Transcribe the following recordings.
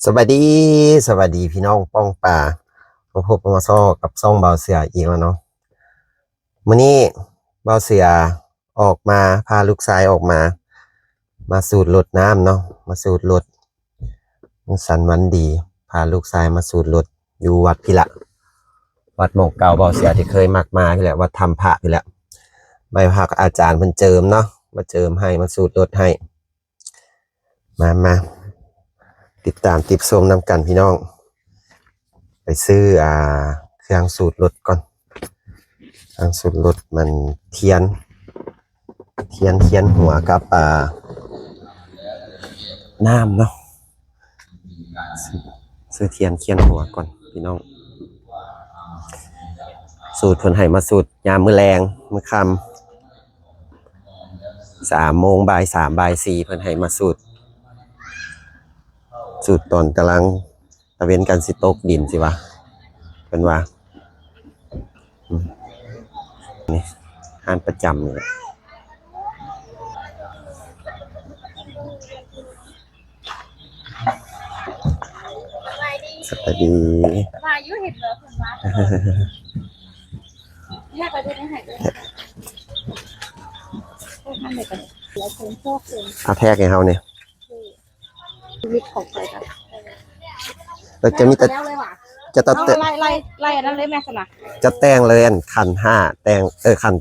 ສະບາຍດີ ສະບາຍດີພີ່ນ້ອງປ້ອງປາ ມາພົບມາພໍ້ກັບຊ່ອງບ່າວເສືອອີກແລ້ວເນາະ. ມື້ນີ້ບ່າວເສືອອອກມາ ພາລູກຊາຍອອກມາ ມາສູດລົດນ້ຳເນາະ ມາສູດລົດ ມື້ສັນວັນດີ ພາລູກຊາຍມາສູດລົດຢູ່ວັດພີ້ລະ ວັດໝ່ອງເກົ່າບ່າວເສືອທີ່ເຄີຍມັກມາພີ້ແຫຼະ ວັດຖ້ຳພະພີ້ແຫຼະ ໄວ້ພາອາຈານເພິ່ນເຈີມເນາະ ມາເຈີມໃຫ້ ມາສູດລົດໃຫ້. ມາ ມາ ຕິດຕາມຕິດຊົມນຳກັນພີ່ນ້ອງ ໄປຊື້ ອ່າ ເຄື່ອງສູດລົດກ່ອນ ເຄື່ອງສູດລົດມັນທຽນ ທຽນຄຽນຫົວກັບ ອ່າ ນ້ຳເນາະ ຊື້ທຽນຄຽນຫົວກ່ອນພີ່ນ້ອງ ສູດເພິ່ນໃຫ້ມາສູດຍາມມື້ແລງ ມື້ຄ່ຳ ສາມໂມງ ບ່າຍສາມ ບ່າຍສີ່ ເພິ່ນໃຫ້ມາສູດ ສູດຕອນກຳລັງຕາເວັນກຳລັງຊິຕົກດິນຊິວ່າ ເພິ່ນວ່າ ອືມ ນີ້ຮ້ານປະຈຳນີ້ແຫຼະ ສະບາຍດີ ສະບາຍດີ ວ່າຢູ່ເຫັນບໍ່ເພິ່ນວ່າ ແຍກໄປເບິ່ງໃຫ້ເບິ່ງ ເອົາແທກໃຫ້ເຮົານີ້ ຊີວິດຂອງຂ້ອຍກັບ ເອີ ຈະມີແຕ່ ແລ້ວເລີຍວ່າ ຈະຕັດແຕ່ ເອົາໄລ່ ໄລ່ ໄລ່ອັນນັ້ນເລີຍແມ່ຊັ້ນນະ ຈະແຕ່ງເລີຍ ອັນ ຂັນຫ້າ ແຕ່ງ ເອີ ຂັນ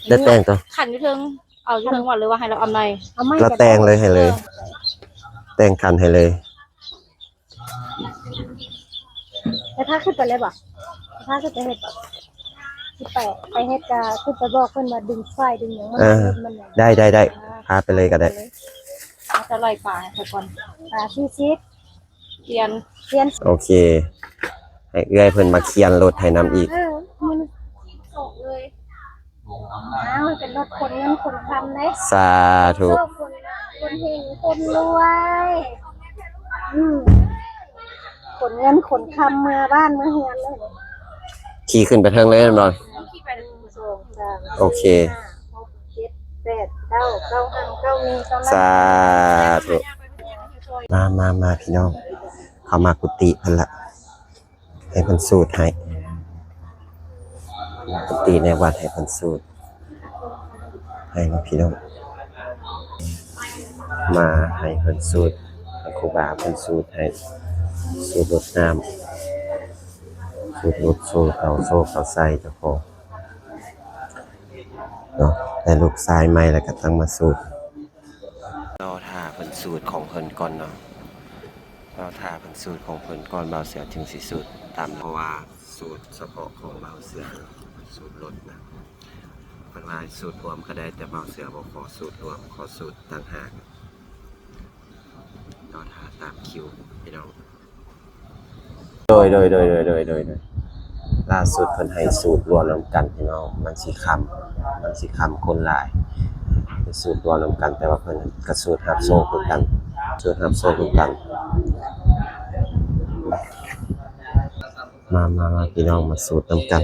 ໄດ້ແຕ່ງຕົວ ຂັນຢູ່ເທິງ ເອົາຢູ່ເທິງວ່າ ຫຼືວ່າໃຫ້ລາວເອົາໃນ ເອົາໃໝ່ ລາວແຕ່ງເລີຍໃຫ້ເລີຍ ເອີ ແຕ່ງຂັນໃຫ້ເລີຍ ແຕ່ພາຂຶ້ນໄປເລີຍບໍ່ ພາຂຶ້ນໄປເຮັດບໍ່ ຊິໄປ ໄປເຮັດກະຂຶ້ນໄປບອກເພິ່ນວ່າດຶງໄຟດຶງຫຍັງມັນ ເອີ ມັນ ໄດ້ ໄດ້ ໄດ້ ອ່າ ພາໄປເລີຍກໍໄດ້ ເອົາແຕ່ໄລ່ປາໃຫ້ຂ້ອຍກ່ອນ ປາສີ່ສິບ ຄຽນ ຄຽນ ໂອເຄ ໃຫ້ເອື້ອຍເພິ່ນມາຄຽນລົດໃຫ້ນຳອີກ ເອີ ມື້ນີ້ສອງເລີຍ ອ້າວ ເປັນລົດຂົນເງິນຂົນຄຳເດ້ ສາທຸ ຄົນ ຄົນເຮັງຄົນລວຍ ອືມ ຂົນເງິນຂົນຄຳເມືອບ້ານເມືອເຮືອນເລີຍ ຂີ່ຂຶ້ນໄປເທິງເລີຍແມ່ນບໍ່? ສອງ ສາມ ໂອເຄ ຫ້າ ຫົກ ເຈັດ ແປດ ເກົ້າ ເກົ້າ ຫ້າ ເກົ້າ ໜຶ່ງ ສາທຸ ມາ ມາ ມາ ພີ່ນ້ອງ ເຂົ້າມາກຸຕິເພິ່ນລະ ໃຫ້ເພິ່ນສູດໃຫ້ ມາກຸຕິໃນວັດໃຫ້ເພິ່ນສູດໃຫ້ເນາະ ພີ່ນ້ອງ ມາໃຫ້ເພິ່ນສູດ ໃຫ້ຄູບາເພິ່ນສູດໃຫ້ ສູດລົດນ້ຳ ສູດລົດໂຊເອົາໂຊກເອົາໄຊເຈົ້າຂອງ ເນາະ ແຕ່ລູກຊາຍໃໝ່ແລ້ວກໍຕັ້ງມາສູດ ລໍຖ້າເພິ່ນສູດຂອງເພິ່ນກ່ອນເນາະ ລໍຖ້າເພິ່ນສູດຂອງເພິ່ນກ່ອນ ບ່າວເສືອຈຶ່ງຊິສູດຕາມ ເພາະວ່າສູດສະເພາະຂອງບ່າວເສືອ ສູດລົດນະ ເພິ່ນວ່າໃຫ້ສູດລວມກໍໄດ້ ແຕ່ບ່າວເສືອບໍ່ຂໍສູດລວມ ຂໍສູດຕ່າງຫາກ ລໍຖ້າຕາມຄິວ ພີ່ນ້ອງ. ໂດຍ ໂດຍ ໂດຍ ລ່າສຸດເພິ່ນໃຫ້ສູດລວມນຳກັນພີ່ນ້ອງ ມັນຊິຄ່ຳ ມັນຊິຄ່ຳຄົນຫຼາຍ ໃຫ້ສູດລວມນຳກັນ ແຕ່ວ່າເພິ່ນກະສູດຮັບໂຊກຄືກັນ ສູດຮັບໂຊກຄືກັນ ມາ ມາ ມາ ພີ່ນ້ອງມາສູດນຳກັນ.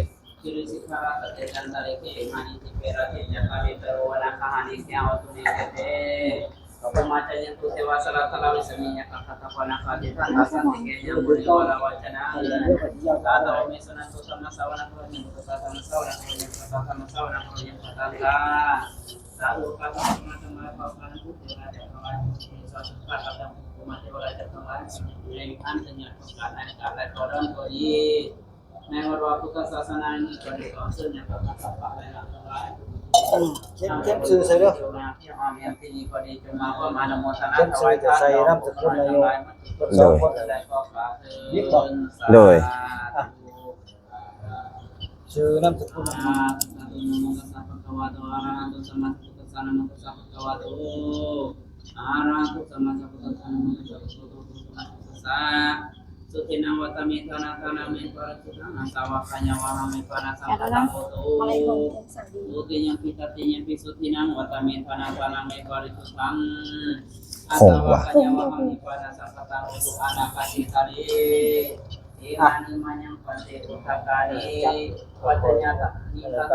ໃນວັດວາພຸດທະສາສະໜານີ້ກໍໄດ້ສອນເສີນໃຫ້ພວກເຮົາທັງຫຼາຍ ອືມ ເຂັ້ມ ເຂັ້ມຊື່ໃສ່ເດີ ເຂັ້ມຊື່ຈະໃສ່ນາມສະກຸນນາຍຢູ່ ເພິ່ນສອງຄົນ ໂດຍ ໂດຍ ຊື່ນາມສະກຸນ ອາຣະຫະໂຕ ສຳມາສຳພຸດທັດສະ ນະໂມຕັດສະ ພະຄະວະໂຕ ອາຣະຫະໂຕ ສຳມາສຳພຸດທັດສະ ນະໂມຕັດສະ ພະຄະວະໂຕ ອາຣະຫະໂຕ ສຳມາສຳພຸດທັດສະ ສຸທິນັງ ວະຕາມິ ທານະທານະ ເມ ປະລິສຸດທັງ ອາສະວະກະຍາ ວະຫັງ ເມ ປະນະສັງ ກະຕັງ ໂອໂຕ ທຸຕິຍຳປິ ຕະຕິຍຳປິ ສຸທິນັງ ວະຕາມິ ທານະທານະ ເມ ປະລິສຸດທັງ ອາສະວະກະຍາ ວະຫັງ ເມ ປະນະສັງ ກະຕັງ ໂອໂຕ ອະນາກາຕິ ຕະເລ ອ່ະ ເອີ ໄປ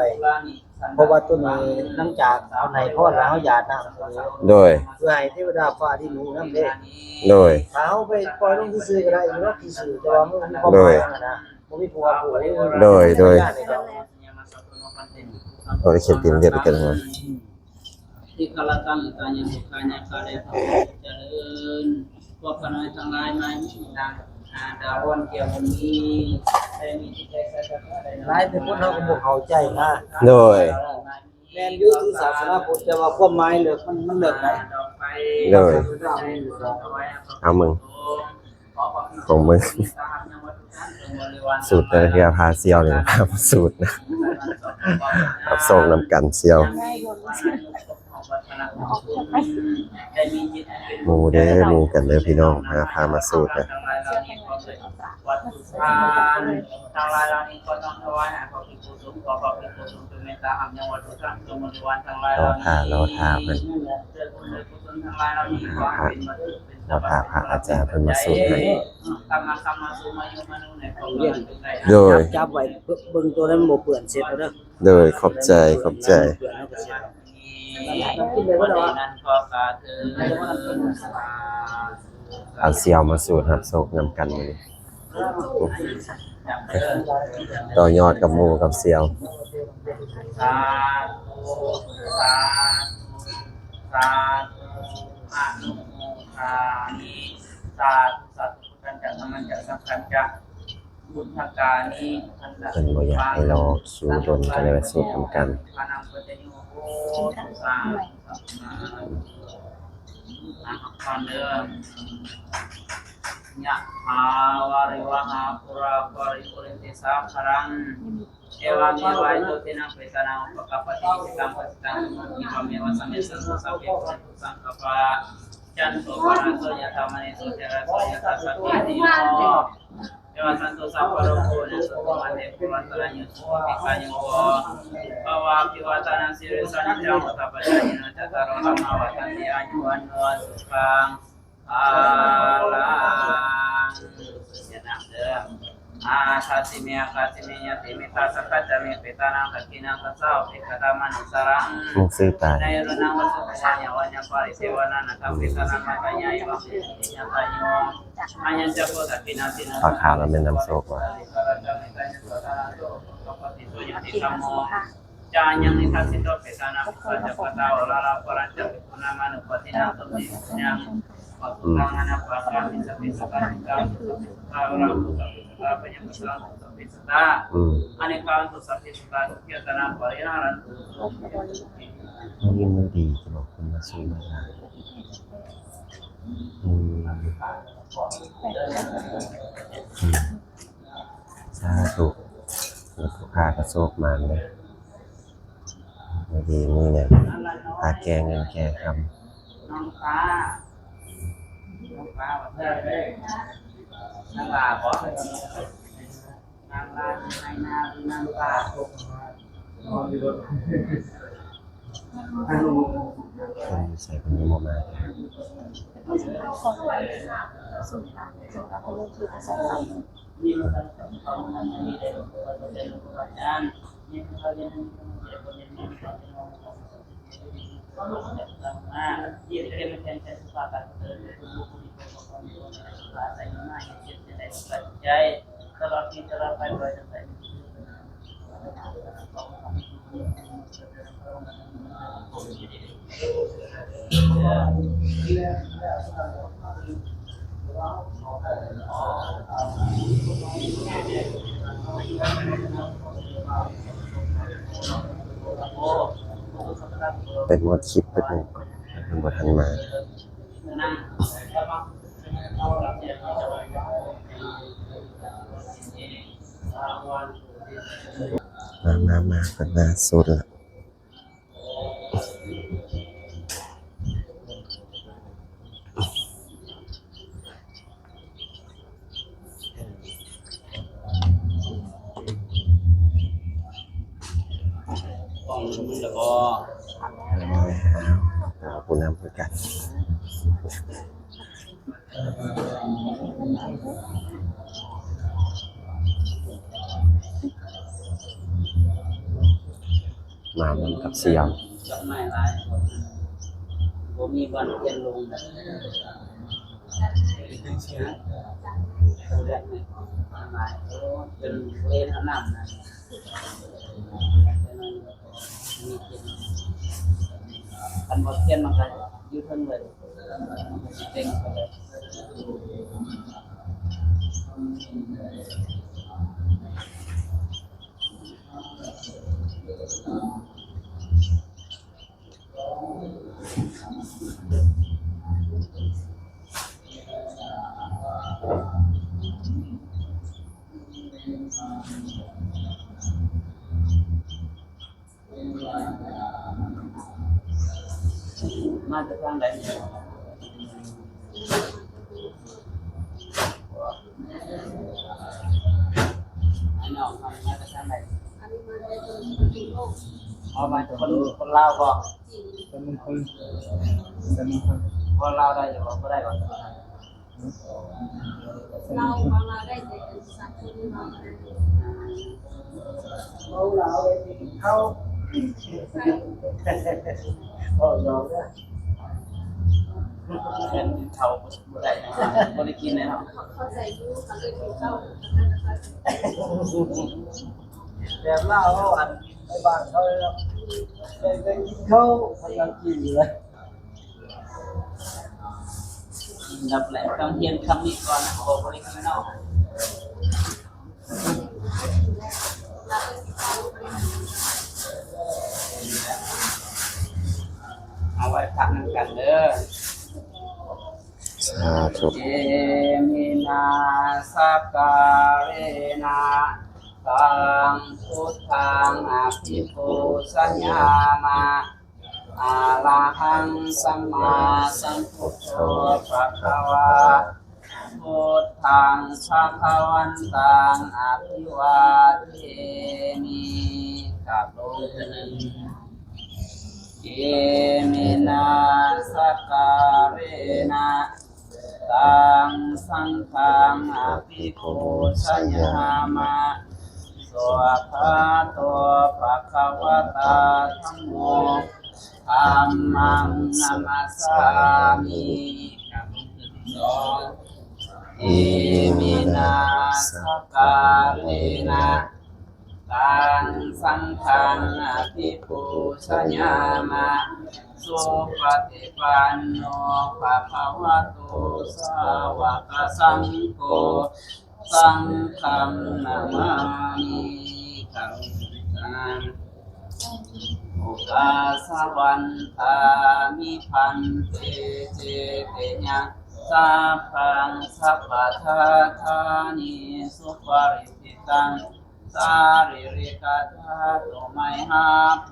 ເພາະວ່າຕົວນີ້ຫຼັງຈາກເຮົາໃຫ້ພອນແລ້ວ ເຮົາຢາດນ້ຳຕົວນີ້ ໂດຍ ເພື່ອໃຫ້ເທວະດາຟ້າດິນຮູ້ນຳເດ້ ໂດຍ ຖ້າເຮົາໄປປ່ອຍລົງຊື່ໆກໍໄດ້ຢູ່ດອກ ຊື່ໆ ແຕ່ວ່າມັນບໍ່ມີຄວາມໝາຍຫັ້ນນະ ໂດຍ ບໍ່ມີຜູ້ຮັບຮູ້ ໂດຍ ໂດຍ ບໍ່ໄດ້ຂຽນຕີນເລກໄປເກີນຫົວ. ທີ່ຂ້าราชการ กายะ กายะ กายะ ขอความเจริญ พวกข้าน้อยทั้งหลายมามีดัง อา ดาวอนเกี่ยวบุญนี้ ได้มีจิตใจศรัทธา หลายแต่คนเฮาก็บ่เข้าใจนะ โดย แม่นอยู่ คือศาสนาพุทธ แต่ว่าความหมายเลิก มัน มันเลิกได้ โดย เอามึง ของมึง สูตรแต่ละเทื่อพาเสี่ยวนี่ พามาสูตรนะ รับโชคนำกันเสี่ยว หมู่เด้อ หมู่กันเด้อพี่น้อง พา พามาสูตรนะ รอท่า รอท่าเพิ่น พระ รอท่าพระอาจารย์เพิ่นมาสูตรให้ โดย จับ จับไว้ เบิ่ง เบิ่งตัวนั้นบ่เปื้อนเช็ดเอาเด้อ โดย ขอบใจ ขอบใจ เอาเสี่ยวมาสูตรรับโชคนำกันมื้อนี้ ต่อยอดกับหมู่กับเสี่ยว สาธุ สาธุ สาธุ อนุโมทามิ สาธุ สาธุ พุทธัญจะ ธัมมัญจะ สังฆัญจะ พุทธกานิ เพิ่นบ่อยากให้รอคิวโดน ก็เลยว่าสูตรนำกัน พานังปัจจโยโหตุ สาธุ สาธุ อ่ะ ก่อนเด้อ ยะถาวาริวะหาปูราปะริปูเรนติสาคะรัง เอวะเมวะอิโต ทินนังเปตานัง อุปะกัปปะติ อิจิตังปัตถิตัง ตุมหัง ขิปะเมวะสะมิชฌันตุ สัพเพ ปูเรนตุ สังกัปปะ จันโท ปะนะโส ยะถา มะณิ โชติระโส ยะถา สัพพีติโย วิวัชชันตุ สัพพะโรโค วินัสสะตุ มา เต ภะวัตวันตะราโย สุขี ที ฆายุ โภ ภะวะ อภิวาทะนะสีลิสสะ นิจจัง วุฑฒาปะจายิโน จัตตาโร ธัมมา วัฑฒันติ อายุ วัณโณ สุขัง ພະລັງ ເສຍນ້ຳເດີ ອາທາຊິເມ ອາຄາຊິເມ ຍະຕິ ເມທາ ສັກຂະຈະເມ ເປຕານັງ ທັກຂິນັງ ຕັດສະ ອຸເປກຂະຕາ ມະນຸດສານັງ ໃນລຸນນັງ ວັດຖຸ ຍາ ຍາ ວະຍາ ປາລິ ເສວະນາ ນາ ເປຕານັງ ມັດຕະຍາ ເອວັງ ເມ ຍະຕາ ໂຍ ອາຍັນ ຈະ ໂພ ທັກຂິນາ ຕິນາ ຜ້າຂາວລະແມ່ນນຳໂຊກວ່າ ຈາຍັງ ນິທັດສິໂຕ ເປຕານັງ ປັດສາ ຈະ ປະຕາ ໂອລາລາ ປະລັນ ຈະ ພິກຂຸນາ ມານຸປັດຖິນາ ໂຕ ເມ ຍາ ປັດສຸຕັງ ອານາປາກາ ຕິ ສັບເພ ສັດຕາ ທຸກຂາ ສຸຂາ ໂອລາ ໂພ ສັບເພ ສັດຕາ ພະຍາ ປັດສາ ໂຕ ສັບເພ ສັດຕາ ອານິກາ ໂຕ ສັບເພ ສັດຕາ ສຸຂິ ອັດຕານາ ປະລິຫາຣັນຕຸ ສຸຂິ ມັນຍັງບໍ່ດີ ຈະບອກເພິ່ນວ່າສູງມາຫຼາຍ ອືມ ອືມ ສາທຸ ແລ້ວກໍຂ້າກໍໂຊກໝານເດີ ຢູ່ດີມີແຮງ ພາແກ່ເງິນແກ່ຄຳ ນ້ອງຟ້າ ນ້ອງຟ້າວ່າເພິ່ນ ນາງຫຼ້າບໍ ນາງຫຼ້າຢູ່ໄຮ່ນາ ຫຼື ນາງຟ້າ ເພິ່ນຢູ່ໃສ ເພິ່ນຍັງບໍ່ມາ ໄປໝົດຄລິບເພິ່ນ ເພິ່ນບໍ່ທັນມາ ມາ ມາ ມາ ເພິ່ນມາສຸດລະ. ຜູ້ນຳຄືກັນ. ມານຳກັບສະຫຍາມ. ດອກໄມ້ຫຼາຍ ບໍ່ມີບ່ອນທຽນລົງນະ. ໂອ້ ຈົນບໍ່ເຫັນເອົານ້ຳນະ. ມີທຽນ ຄັນບໍ່ທຽນມັນກໍຢູ່ເທິງເລີຍ. ມາຈາກທາງໃດ? ອ້າຍນ້ອງເຮົາມາຈາກທາງໃດ? ເອົາມາຈາກຄົນ ຄົນລາວບໍ່? ຄົນ ຄົນ ຄົນລາວໄດ້ຢູ່ບໍ່? ບໍ່ໄດ້ບໍ່? ລາວ ເວົ້າລາວໄດ້ແຕ່ສາກົນເວົ້າບໍ່ໄດ້. ເວົ້າລາວໄດ້ແຕ່ກິນເຂົ້າ ເວົ້າດອກເດີ ແມ່ນກິນເຂົ້າບໍ່ໄດ້ ບໍ່ໄດ້ກິນແລ້ວ. ເຂົ້າ ເຂົ້າໃຈຢູ່ ຄັນໄດ້ກິນເຂົ້າ ແບບລາວເຮົາ ອັນ ໃນບ້ານເຂົາເນາະ ໄດ້ ໄດ້ກິນເຂົ້າ ພາກັນກິນຢູ່. ອັນດັບແລກຕ້ອງຮຽນຄຳນີ້ກ່ອນນະ ເພາະວ່າບໍ່ໄດ້ກິນເຂົ້າ. ເອົາໄວ້ພັກນຳກັນເດີ. ສາທຸ. ເອມິນາສັກກາເຣນະ ຕັງ ພຸດທັງ ອະພິປູຊະຍາມະ. ອະລະຫັງ ສຳມາສຳພຸດໂທ ພະຄະວາ ພຸດທັງ ພະຄະວັນຕັງ ອະພິວາເທມິ. ກາບລົງເທື່ອໜຶ່ງ. ເອມິນາສັກກາເຣນະ ຕັງ ສັງຄັງ ອະພິປູຊະຍາມະ. ສະວາກຂາໂຕ ພະຄະວະຕາ ທຳໂມ ທຳມັງ ນະມັດສາມິ. ເອມິນາສັກກາເຣນະ ຕັງ ສັງຄັງ ອະພິປູຊະຍາມະ. ສຸປະຕິປັນໂນ ພະຄະວະໂຕ ສາວະກະສັງໂຄ ສັງຄັງ ນະມາມິ. ໂອກາສະວັນທາມິ ພັນເຕ ເຈຕິຍະ ສັບພັງ ສັບພະທາທານິ ສຸປະລິດຕິຕັງ ສາລີລິກະທາຕຸ ໄມຫາໂພ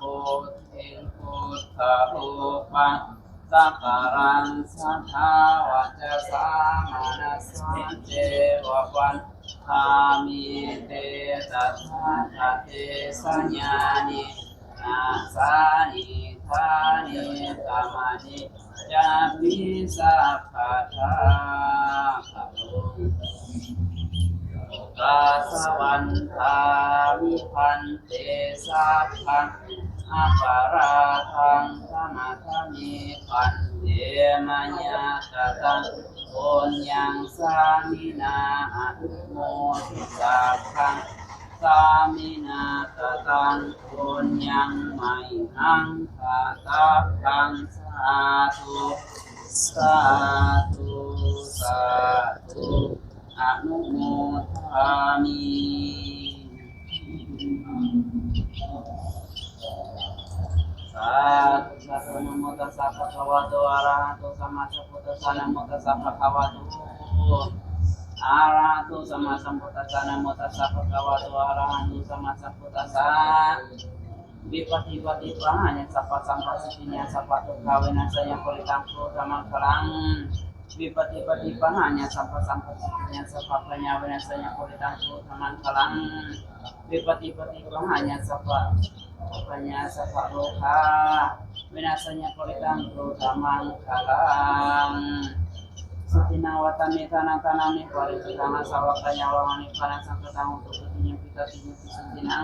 ທິ ພຸດທະຮູປັງ ສັກກາລັງ ສັດທາ ວະຈະສາ ມະນະສາ ເຈວະ ວັນທາມິ ເຕ ຕະຖາຄະເຕ ສະຍານິ ນາສານິ ຖານີ ຕະມະນິ ຈາມິ ສັບພະທາ ໂອກາສະວັນທາມິ ພັນເຕ ສັບພັງ ອະປະລາທັງ ຂະມາທາມິ ພັນເຕ ມາຍາກະຕັງ ປຸນຍັງ ສາມິນາ ອະນຸໂມທິ ສັບພັງ ສາມິນາກະຕັງ ປຸນຍັງ ໄມຫັງ ກະຕັບພັງ ສາທຸ ສາທຸ ສາທຸ ອະນຸໂມທາມິ. ສາທຸ ສາທຸ ນະໂມຕັດສະ ພະຄະວະໂຕ ອະລະຫະໂຕ ສຳມາສຳພຸດທັດສະ ນະໂມຕັດສະ ພະຄະວະໂຕ ອະລະຫະໂຕ ສຳມາສຳພຸດທັດສະ ນະໂມຕັດສະ ພະຄະວະໂຕ ອະລະຫະໂຕ ສຳມາສຳພຸດທັດສະ. ວິປັດຕິປະຕິປະຫາຍະ ສັບພະສັບພະສິດທິຍະ ສັບພະທຸກຂາ ວິນາສະຍະ ປະລິດຕັງ ໂຕ ທະມັງຄະລັງ. ວິປັດຕິປະຕິປະຫາຍະ ສັບພະສັບພະສິດທິຍະ ສັບພະພະຍາ ວິນາສະຍະ ປະລິດຕັງ ໂຕ ທະມັງຄະລັງ. ວິປັດຕິປະຕິປະຫາຍະ ສັບພະພະຍາ ສັບພະໂລຄາ ວິນາສະຍະ ປະລິດຕັງ ໂຕ ທະມັງຄະລັງ. ສຸທິນັງ ວັດຖະມິ ທານັງ ທານາມິ ປະລິສຸດທັງ ອາສະວະກະຍາ ວະຫາມິ ປະນັງ ສັງຄະທາ ໂຫຕຸ ສຸທິຍາ ຍາມປິ ຕະຕິຍາມປິ ສຸທິນັງ.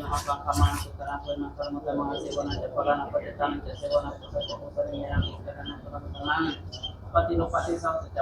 ໂຍຫັງ ອັດຖະສັງຄະມານັງ ສຸກຂານັງ ໂພຊະມັງຄະລັງ ມັດຕະມັງ ອາຊີວະນັງ ຈັກພະລານັງ ປະຕິທານ ຈັກເສວະນັງ ໂພຊະໂຄ ໂພຊະນິຍານັງ ອິກຂະທານັງ ໂພຊະມັງຄະລັງ ປະຕິໂລມປະຕິສັງ ສັດຈະ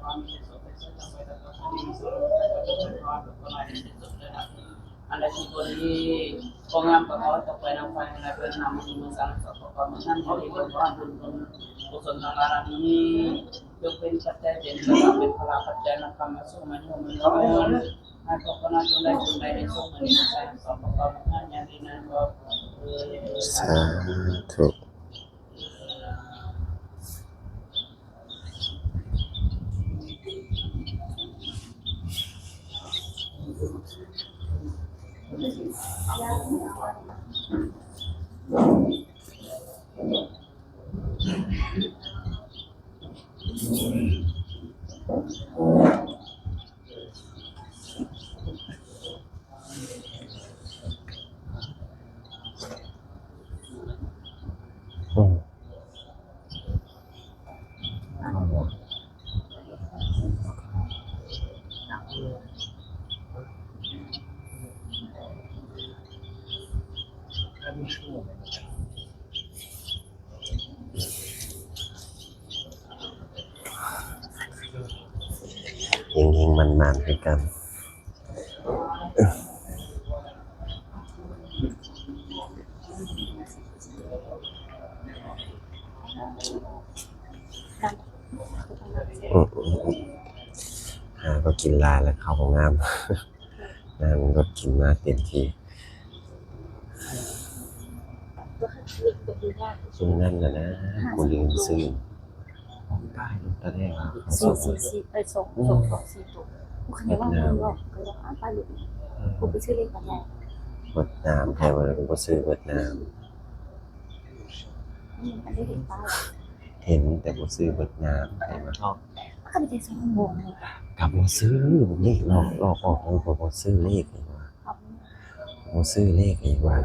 ຂໍໃຫ້ມີແຕ່ສຸກແຕ່ເສີດ ຈະໄປກັບຕົນ ອັນໃດທີ່ບໍ່ດີ ບໍ່ງາມກໍຂໍຕົກໄປນຳໄຟ ໃຫ້ເພິ່ນນຳມາຢູ່ເມືອງສາລະສັບປະເກາະ ເມືອງນັ້ນ ຂໍໃຫ້ບຸນ ບຸນກຸສົນທັງຫຼາຍນີ້ ຈົ່ງເປັນປັດໄຈ ເປັນ ເປັນພະລະປັດໄຈນຳຄຳມາສູ່ມາໂຍມມາໂຍມ ໃຫ້ພວກເຮົານັ້ນຈົ່ງໄດ້ບຸນໄດ້ໂຊກ ມື້ນີ້ໃສ່ສອງປະກອບງານຢ່າງດີນັ້ນກໍ ສາທຸ. ອືມ ເຮັງໆ ໝານໆ ຄືກັນ. ອືມໆໆ ຫາກໍກິນຫຼາຍແລ້ວ ເຂົ້າຫ້ອງນ້ຳ ນ້ຳລົດກິນມາເຕັມທີ່. ມື້ນັ້ນນະນະ ກູລືມຊື້ ປ້າຍລົດຕະແລກ ສີ່ ສີ່ ສີ່ ເອີຍ ສອງ ສອງ ສອງ ສີ່ໂຕ ກູຄັນໄດ້ວ່າເບິ່ງອອກ ກໍວ່າ ອ້າວ ປ້າຍລົດ ກູໄປຊື້ເລກບັດໃດ ເບິດນ້ຳ ໃຜວ່າກູບໍ່ຊື້ເບິດນ້ຳ ອືມ ອັນໄດ້ເຫັນປ້າຍ ເຫັນ ແຕ່ບໍ່ຊື້ເບິດນ້ຳ ໃຜວ່າ ກໍມີແຕ່ສອງໂມງ ກໍບໍ່ຊື້ ນີ້ລອກ ລອກອອກ ບໍ່ ບໍ່ ບໍ່ຊື້ເລກ ໃຜວ່າ ບໍ່ຊື້ເລກອີກວ່າ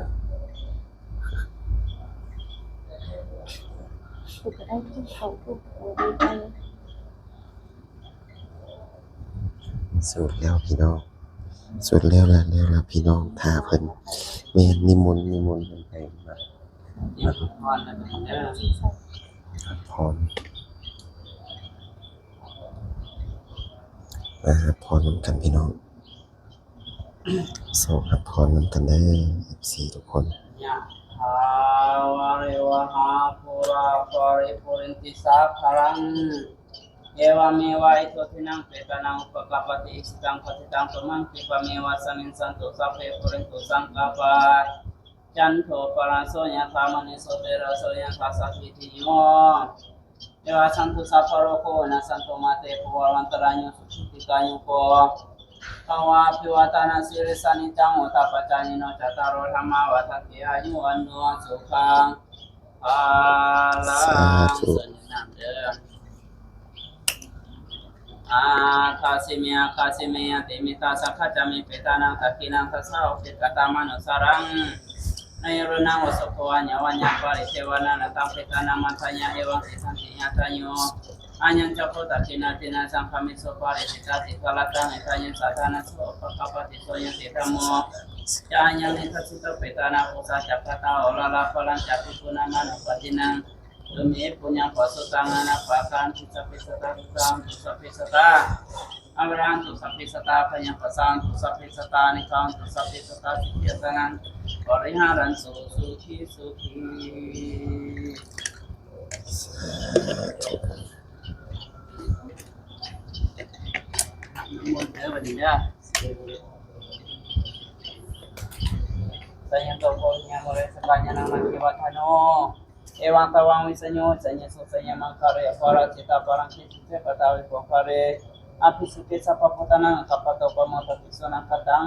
ກູກໍໄດ້ທຸກເຂົາທຸກໂຕໄປ ສູດແລ້ວພີ່ນ້ອງ ສູດແລ້ວລະ ແລ້ວລະພີ່ນ້ອງ ຖ້າເພິ່ນ ແມ່ນ ນິມົນ ນິມົນເພິ່ນໄປມາ ມາຮັບພອນ ມາຮັບພອນນຳກັນພີ່ນ້ອງ. ໂຊກຮັບພອນນຳກັນເດີ ເອັຟຊີ ທຸກຄົນ. ຍະຖາ ວາລິວະຫາ ປູລາ ປະລິປູເຣນຕິ ສາຄະລັງ ເອວະເມວະ ອິໂຕ ທິນນະ ເປຕານັງ ອຸປະກາປະຕິ ອິຊິຕັງ ປັດສິຕັງ ຕຸມະງ ຂິປະເມວະ ສະມິງ ສັນຕຸ ສັບເພ ປູເຣນຕຸ ສັງກາປາ ຈັນໂທ ປະນະໂສ ຍະຖາ ມະນີ ໂຊຕິລະໂສ ຍະຖາ ສັບພີຕິໂຍ ວິວັດສັນຕຸ ສັບພະໂລໂກ ວິນະສະຕຸ ມາເຕ ພະວັດວັນຕະລາຍໂຍ ສຸຂີ ທີຄາຍຸໂກ ພະວະ ອະພິວາທະນະສີລິສະ ນິຈຈັງ ວຸດທາປະຈາຍິໂນ ຈັດຕາໂລ ທຳມາ ວັດທັນຕິ ອາຍຸ ວັນໂນ ສຸຂັງ ພະລັງ ສາທຸ ອາຄາຊິເມ ອາຄາຊິເມ ຍະຕິມິດຕາ ສັງຄະຈາມິ ເປຕານັງ ທັກຂິນັງ ທັດສະ ໂອທິດກະຕາ ມະນຸດສາຣັງ ນາຍໂຣນາ ວະສຸໂກ ອາຍະວັນຍາ ປະລິເທວະນາ ນະຕັງ ເປຕານັງ ມັນທະຍາ ເອວັງ ຕິສັນຕິ ຍະທາຍຸ ອາຍຸ ຈັກຂຸ ທັກຂິນາ ທິນນາ ສັງຄາມິ ໂສ ປະລິຊິຕາ ສິກຂະລັດຕັງ ເອທາຍຸ ສາທານະໂສ ອຸປະກາປະຕິ ໂສ ຍະຕິທຳໂມ Yānīdha cittapetānaṃ pūjā ca katā uḷārā balañca bhikkhūnamanuppadinnaṃ, tumhe puññaṃ pasutaṃ anappakanti. Sabbe sattā sukhā hontu, sabbe sattā averā hontu, sabbe sattā bhayappattā hontu, sabbe sattā anīghā hontu, sabbe sattā sukkhī attānaṃ pariharantu. Sukhī sukhī. ສະຍັງໂຕ ໂພຊະຍັງ ໂມເຣ ສະພາຍານາມະ ເກວັດຖະໂນ ເອວັງ ຕະວັງ ວິສະໂຍ ຊະເຍ ສຸ ຊະຍະມັງຄະເລ ອະປາລາຈິຕາ ປະລັງ ເກ ສຸ ເທ ປະທາ ວິ ໂພ ຄະເລ ອະພິເສ ເກ ສະພະພຸດທານັງ ອາກາປະໂຕ ປະໂມທະຕິ ສຸນັງຄະຕັງ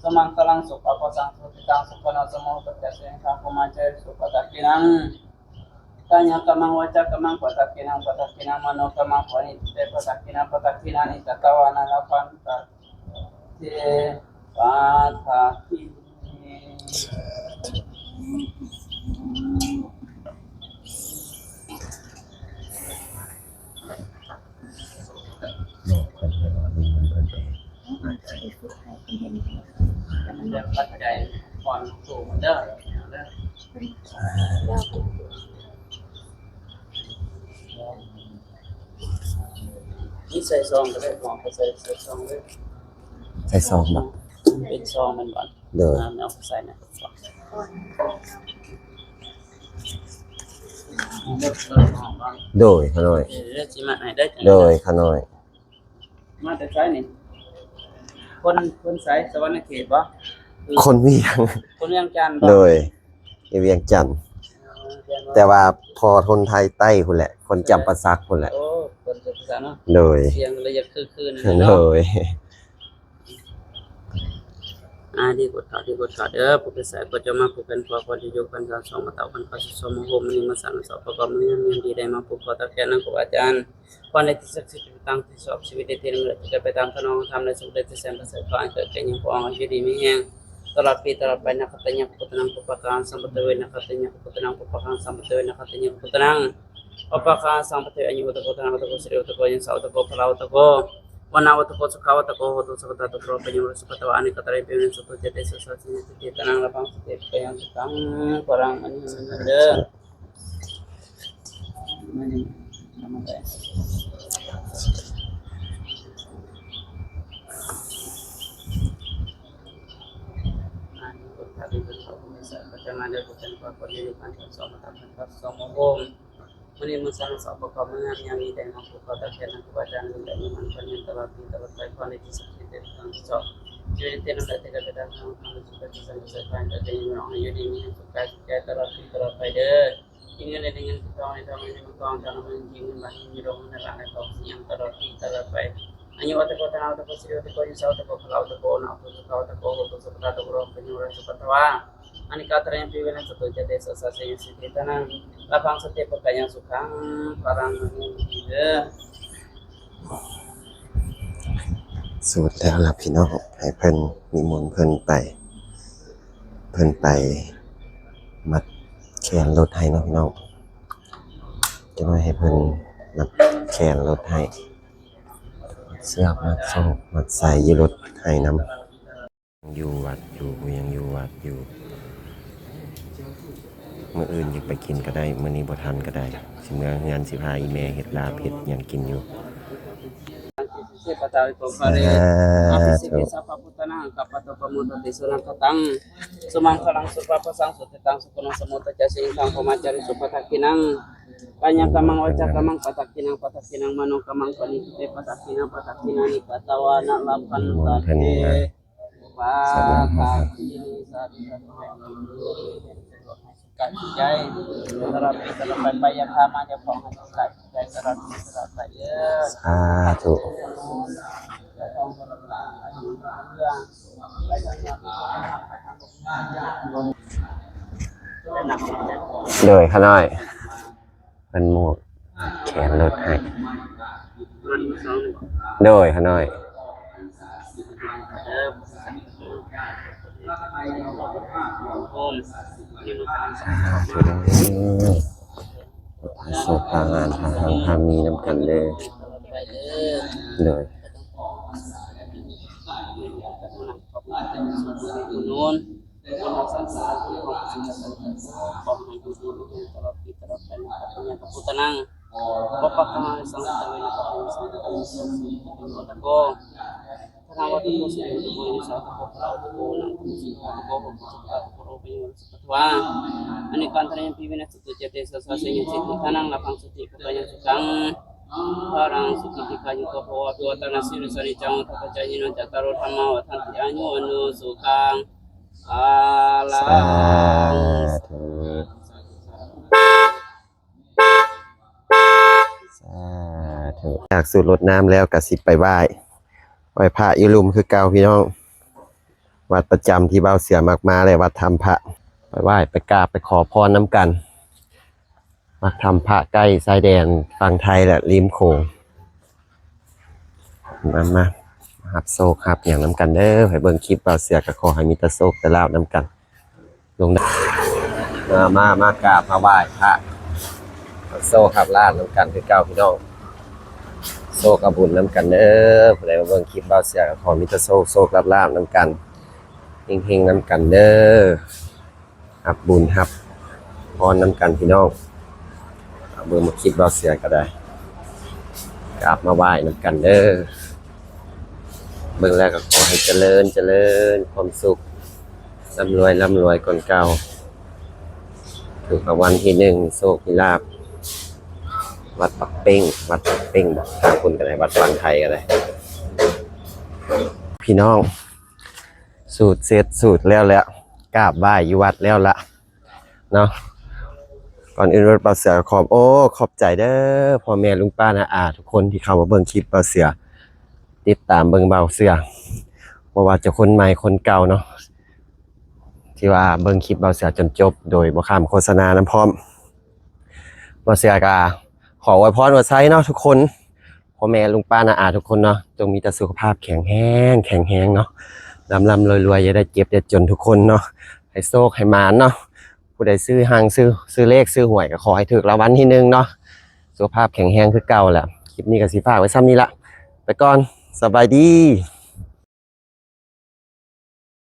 ສຸມັງຄະລັງ ສຸປະພັດທັງ ສຸທິຕັງ ສຸຂະໂນ ສະມຸດຕະ ຈະ ເສ ເອ ຄັງ ພະມະຈາຣິ ສຸ ປະທັກຂິນັງ ກາຍະກຳມັງ ວາຈາກຳມັງ ປະທັກຂິນັງ ປະທັກຂິນັງ ມະໂນກຳມັງ ປະນິທິ ເຕ ປະທັກຂິນັງ ປະທັກຂິນານິ ກະຕະວານາ ລະພັນຕະ ເທ ປະທັກຂິເມ. ບອກເພິ່ນເດີວ່າມີເງິນເພິ່ນໄປ ແບບປັດໄຈກ່ອນໂຕເດີ ເດີ ນີ້ໃສ່ຊອງກໍໄດ້ ຂອງກໍໃສ່ ໃສ່ຊອງເລີຍ ໃສ່ຊອງບໍ່? ເປັນຊອງແມ່ນບໍ່? ໂດຍ ອ່າ ແມ່ນເອົາໃສ່ນະ ໂດຍ ຂະນ້ອຍ ເອີ ຊິມາໃຫ້ໄດ້ ໂດຍ ຂະນ້ອຍ. ມາແຕ່ໃສນີ້? ຄົນ ຄົນໃສ? ສະຫວັນນະເຂດບໍ່? ຄົນວຽງ ຄົນວຽງຈັນບໍ່? ໂດຍ ຢູ່ວຽງຈັນ ແຕ່ວ່າພໍ່ຄົນໄທໃຕ້ພຸ້ນແຫຼະ ຄົນຈຳປາສັກພຸ້ນແຫຼະ ໂອ້ ຄົນຈຳປາສັກເນາະ ໂດຍ ສຽງລະຢາກຄືຄືນະ ໂດຍ ອ່າ ດີກົດຂາດ ດີກົດຂາດເດີ ຜູ້ເປັນສາຍກໍຈະມາຜູ້ເປັນພໍ່ ຄວນທີ່ຢູ່ກັນສາມສອງມາເຕົ້າກັນ ຂ້າສອງມາໂຮມ ມື້ນີ້ມາສ້າງສອບປະກອບ ມື້ຍາມດີໄດ້ມາພົບພໍ້ຕັກແກ່ນນຳຄູອາຈານ ຄວນໃດທີ່ສັກສິດ ຕັ້ງທີ່ຊອບຊີວິດໄດ້ເທື່ອໜຶ່ງ ແລະ ທີ່ໄດ້ໄປຕາມທຳນອງທຳ ແລະ ສຸກໄດ້ທີ່ແສນປະເສີດ ຂໍໃຫ້ເກີດແກ່ຍາມຜູ້ອາຍຸດີມີແຮງຕະຫຼອດປີຕະຫຼອດໄປ ນະຄະຕະຍັງ ພຸດທະນັງ ປຸບປະຄາລັງ ສຳປະເທ ນະຄະຕະຍັງ ພຸດທະນັງ ປຸບປະຄາລັງ ສຳປະເທ ນະຄະຕະຍັງ ພຸດທະນັງ ປຸບປະຄາລັງ ສຳປະເທ ອາຍຸວັດທະໂກ ທະນະວັດທະໂກ ສິລິວັດທະໂກ ຍະສະວັດທະໂກ ພະລາວັດທະໂກ ວັນນະວັດທະໂກ ສຸຂະວັດທະໂກ ໂຫຕຸ ສັບພະທາຕຸ ໂຣຄະໂຍ ໂຣກະສະປະທະວາ ອະນິກກະຕະເຣ ປິເວນະ ສະຕຸ ຈະເຕ ສະສະ ສິນນະ ທິເຕ ຕະນັງ ລະພັງ ສະເຕ ພະຍັງ ສຸຂັງ ພະລັງ ອະນິ ເດີ. ມື້ນີ້ມາສ້າງສອບປະກອບ ມື້ງາມຍາມດີ ໄດ້ມາພົບພໍ້ຕັກແກ່ນຳຄູອາຈານ ບຸນໄດ້ມີໝັ້ນຄວນຍືນຕະຫຼອດປີຕະຫຼອດໄປ ຂໍໃຫ້ທີ່ສັກສິດໄດ້ທັງສອງ ຊີວິດເຕັມໄດ້ເກີດໄປຕາມທາງ ທາງທີ່ສຸດ ທີ່ສັນຕິສຸກ ໃຫ້ຢູ່ດີມີແຮງ ສຸກກາຍສຸກໃຈ ຕະຫຼອດປີຕະຫຼອດໄປເດີ. ກິນເງິນໄດ້ເງິນ ກິນທອງໄດ້ທອງ ເງິນໃນກອງ ທອງໃນເງິນ ກິນເງິນບາດ ເງິນຢູ່ໂຮງ ເງິນໃນບ້ານ ໃນກອງ ຊິຍັງຕະຫຼອດປີຕະຫຼອດໄປ ອາຍຸວັດທະໂກ ທະນະວັດທະໂກ ສິລິວັດທະໂກ ຍະສະວັດທະໂກ ພະລາວັດທະໂກ ນະໂອໂຕ ສຸຂະວັດທະໂກ ໂຫຕຸ ສັບພະທາຕຸ ໂຣຄະໂຍ ໂຣກະສະປະທະວາ ອະນິກກະຕະຍັງ ປິເວນະ ສະຕຸ ຈະເຕ ສະສະ ສິນນະ ທິເຕ ຕະນັງ ລະພັງ ສະເຕ ປະກາຍັງ ສຸຂັງ ພະລັງ ເດີ. ສວດແລ້ວລະພີ່ນ້ອງ ໃຫ້ເພິ່ນ ນິມົນເພິ່ນໄປ ເພິ່ນໄປມັດແຂນລົດໃຫ້ເນາະພີ່ນ້ອງ ຈັກໜ້ອຍໃຫ້ເພິ່ນມັດແຂນລົດໃຫ້ ມັດເຊືອກ ມັດໂສ້ ມັດໄຊຢູ່ລົດໃຫ້ນຳ. ຢູ່ວັດຢູ່ ຜູ້ຍັງຢູ່ວັດຢູ່ ມື້ອື່ນຢາກໄປກິນກໍໄດ້ ມື້ນີ້ບໍ່ທັນກໍໄດ້ ຊິເມືອເຮືອນ ຊິພາອີ່ແມ່ເຮັດລາບເຮັດຫຍັງກິນຢູ່ ສາທຸ ອະພິເສກເກ ສະພະພຸດທານັງ ອາກາປະໂຕ ປະໂມທະຕິ ສຸນັງຄະຕັງ ສຸມັງຄະລັງ ສຸປະພັດທັງ ສຸທິຕັງ ສຸຂະໂນ ສະມຸດຕະ ຈະ ສິງຄັງ ພະມະຈາຣິ ສຸປະທັກຂິນັງ ກາຍະກຳມັງ ວາຈາກຳມັງ ປະທັກຂິນັງ ປະທັກຂິນັງ ມະໂນກຳມັງ ປະນິທິ ເຕ ປະທັກຂິນັງ ປະທັກຂິນານິ ກະຕະວານະ ລະພັນຕະ ເທ ປະທັກຂິ ສາທຸ ສາທຸ ໃຫ້ສຸກກາຍສຸກໃຈ ຕະຫຼອດປີຕະຫຼອດໄປ ໄປຢາກຖາມມາ ເຈົ້າຂອງໃຫ້ສຸກກາຍສຸກໃຈ ຕະຫຼອດປີຕະຫຼອດໄປເດີ ສາທຸ ໂດຍ ຂະນ້ອຍ ເພິ່ນໝູກແຂນລົດໃຫ້ ໂດຍ ຂະນ້ອຍ ສາທຸເດີ ພາໂຊກພາງານ ພາຮັ່ງພາມີນຳກັນເດີ ໂດຍ. ອຸດໜູນ ບຸນຮັກສາ ຂອງອັນ ຂໍໃຫ້ຢູ່ດີມີແຮງຕະຫຼອດປີຕະຫຼອດໄປນະຄັບ ຍະຕະພຸດຕະນັງ ປົກປັກຂ້າພະເຈົ້າ ສັງຄະເວນະ ປັກປັກຂ້າພະເຈົ້າ ສັງຄະເວນະ ປັກປັກຂ້າພະເຈົ້າ ທະນາວັດຖຸ ໂພ ສິລິວັດຖຸ ໂພ ຍະສາ ຕະໂພ ພະລາ ຕະໂພ ອະນັນຕະ ໂພ ສຸຂະ ຕະໂພ ໂຣກະ ໂຍ ໂຣກະ ສະ ພະວາ ອະເນກາ ອັນຕະລາຍັມ ປີ ວິນະສະຕຸ ເຈ ເຕ ສະ ສາ ເສ ຍະ ສິດທິ ທານັງ ລາພັງ ໂຊຕິ ພະກະຍັງ ສຸຂັງ ພະລັງ ສຸຂິດທິ ຄາຍຸໂກ ພະວະ ອາຍຸ ວັດຕະນະ ສິລິສະ ນິຈຈັງ ວັດຖະ ປັດຈະຍະໂນ ຈັດຕາໂລ ທຳມາ ວັດທັນຕິ ອາຍຸ ວັນໂນ ສຸຂັງ ພະລັງ ສາທຸ ສາທຸ ສາທຸ. ຢາກສູດລົດນ້ຳແລ້ວກະຊິໄປໄຫວ້ ໄຫວ້ພະຢູ່ລຸ່ມຄືເກົ່າພີ່ນ້ອງ ວັດປະຈຳທີ່ບ່າວເສືອມັກມາແຫຼະ ວັດຖ້ຳພະ ໄປໄຫວ້ໄປກາບໄປຂໍພອນນຳກັນ ວັດຖ້ຳພະໃກ້ຊາຍແດນຝັ່ງໄທແຫຼະ ລິມໂຂງ ມາ ມາ ຮັບໂຊກຮັບຫຍັງນຳກັນເດີ ໃຜເບິ່ງຄລິບບ່າວເສືອກະຂໍໃຫ້ມີແຕ່ໂຊກແຕ່ລາບນຳກັນ ລົງ ມາ ມາ ມາກາບມາໄຫວ້ພະ ໂຊກຮັບລາບນຳກັນຄືເກົ່າພີ່ນ້ອງ ໂຊກເອົາບຸນນຳກັນເດີ ຜູ້ໃດມາເບິ່ງຄລິບບ່າວເສືອກະຂໍມີແຕ່ໂຊກ ໂຊກລາບນຳກັນ ເຮັງໆນຳກັນເດີ ຮັບບຸນຮັບພອນນຳກັນພີ່ນ້ອງ ເບິ່ງມາຄລິບບ່າວເສືອກະໄດ້ ກາບມາໄຫວ້ນຳກັນເດີ ເບິ່ງແລ້ວກະຂໍໃຫ້ຈະເລີນ ຈະເລີນ ຄວາມສຸກ ລ່ຳລວຍ ລ່ຳລວຍກ່ອນເກົ່າ ຖືກລາງວັນທີໜຶ່ງ ໂຊກມີລາບ ວັດປັກເປ້ງ ວັດປັກເປ້ງບໍ ທາງພຸ້ນກະໄດ້ ວັດຝັ່ງໄທກະໄດ້ ພີ່ນ້ອງ ສູດເສັດສູດແລ້ວແຫຼະ ກາບໄຫວ້ຢູ່ວັດແລ້ວລະເນາະ ກ່ອນອື່ນເບິດບ່າວເສືອກະຂອບ ໂອ້ ຂອບໃຈເດີ ພໍ່ແມ່ລຸງປ້ານ້າອາທຸກຄົນທີ່ເຂົ້າມາເບິ່ງຄລິບບ່າວເສືອ ຕິດຕາມເບິ່ງບ່າວເສືອ ບໍ່ວ່າຈະຄົນໃໝ່ຄົນເກົ່າເນາະ ທີ່ວ່າເບິ່ງຄລິບບ່າວເສືອຈົນຈົບ ໂດຍບໍ່ຂ້າມໂຄສະນານຳພ້ອມ ບ່າວເສືອກະຂໍອວຍພອນອວຍໄຊເນາະທຸກຄົນ ພໍ່ແມ່ລຸງປ້ານ້າອາທຸກຄົນເນາະ ຈົ່ງມີແຕ່ສຸຂະພາບແຂງແຮງ ແຂງແຮງເນາະ ລ່ຳໆລວຍໆ ຢ່າໄດ້ເຈັບໄດ້ຈົນທຸກຄົນເນາະ ໃຫ້ໂຊກໃຫ້ໝານເນາະ ຜູ້ໃດຊື້ຮັງ ຊື້ ຊື້ເລກ ຊື້ຫວຍ ກະຂໍໃຫ້ຖືກລາງວັນທີໜຶ່ງເນາະ ສຸຂະພາບແຂງແຮງຄືເກົ່າແຫຼະ ຄລິບນີ້ກະຊິຝາກໄວ້ຊ່ຳນີ້ລະ ໄປກ່ອນ ສະບາຍດີ.